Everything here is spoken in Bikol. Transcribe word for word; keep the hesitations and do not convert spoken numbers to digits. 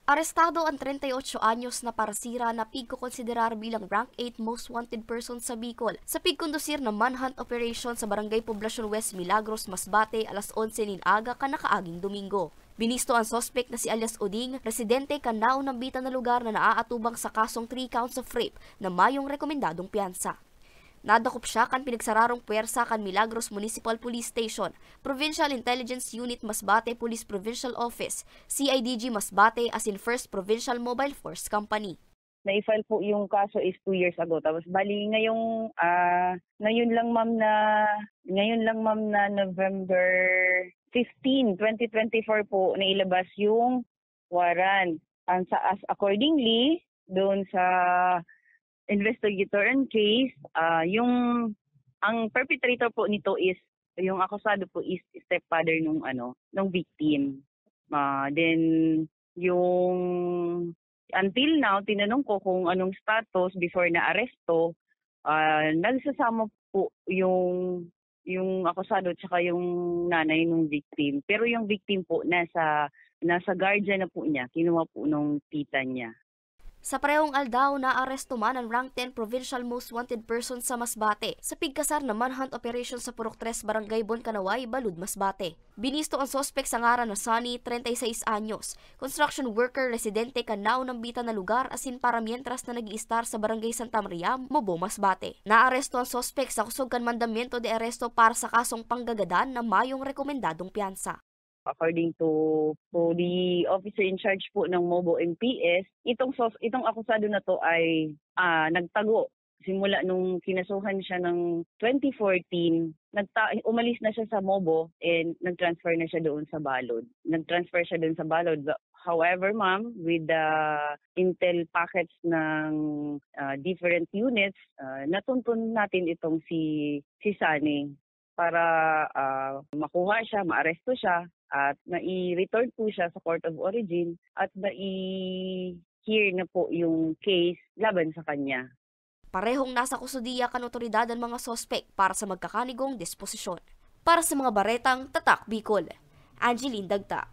Arestado an treinta y ocho anyos na parsira na pigkokonsiderar bilang rank eight most wanted person sa Bicol sa pigkondusir na manhunt operation sa Barangay Poblacion West Milagros, Masbate, alas onse nin aga kan nakaaging Domingo. Binisto an suspek na si alias Oding, residente kan naunambitan na lugar na naaatubang sa kasong three counts of rape na mayong rekomendadong piyansa. Nadakop siya kan pinagsararong puwersa kan Milagros Municipal Police Station, Provincial Intelligence Unit Masbate Police Provincial Office, C I D G Masbate asin First Provincial Mobile Force Company. Na-file po yung kaso is two years ago. Tapos bali ngayong, ah, ngayon lang, ma'am, na, ngayon lang, ma'am, na November fifteen, twenty twenty-four po, nailabas yung warrant. Ang sa, as accordingly, doon sa investigator and case, ah, yung, ang perpetrator po nito is, yung akusado po is stepfather nung ano, nung victim. Ah, then, yung, until now, tinanong ko kung anong status before na aresto, ah, nagsasama po yung, yung akusado tsaka yung nanay nung victim. Pero yung victim po, nasa, nasa guardian na po niya, kinuha po nung tita niya. Sa parehong aldaw, naaresto man ang rank ten provincial most wanted person sa Masbate sa pigkasar na manhunt operation sa Purok tres, Barangay Boncanaway, Balud, Masbate. Binisto ang suspek sa ngaran na Sonny, treinta y seis anyos, construction worker, residente kan naunambitan na lugar asin paramientras na nag-iistar sa Barangay Santa Maria, Mobo, Masbate. Naaresto ang suspek sa kusog kan mandamiento de aresto para sa kasong panggagadan na mayong rekomendadong piyansa. According to, to the officer in charge po ng Mobo M P S, itong sos-, itong akusado na 'to ay, ah, nagtago simula nung kinasuhan siya ng twenty fourteen. Nagta-, umalis na siya sa Mobo and nag-transfer na siya doon sa Balod. Nag-transfer siya doon sa Balod. However, ma'am, with the intel packets ng, ah, different units, ah, natuntun natin itong si, si Sunny para, ah, makuha siya, maaresto siya, at mai-return po siya sa court of origin at mai-hear na po yung case laban sa kanya. Parehong nasa kustodiya kan otoridad an mga suspek para sa magkakanigong disposisyon. Para sa mga baretang Tatak Bicol, Angeline Dagta.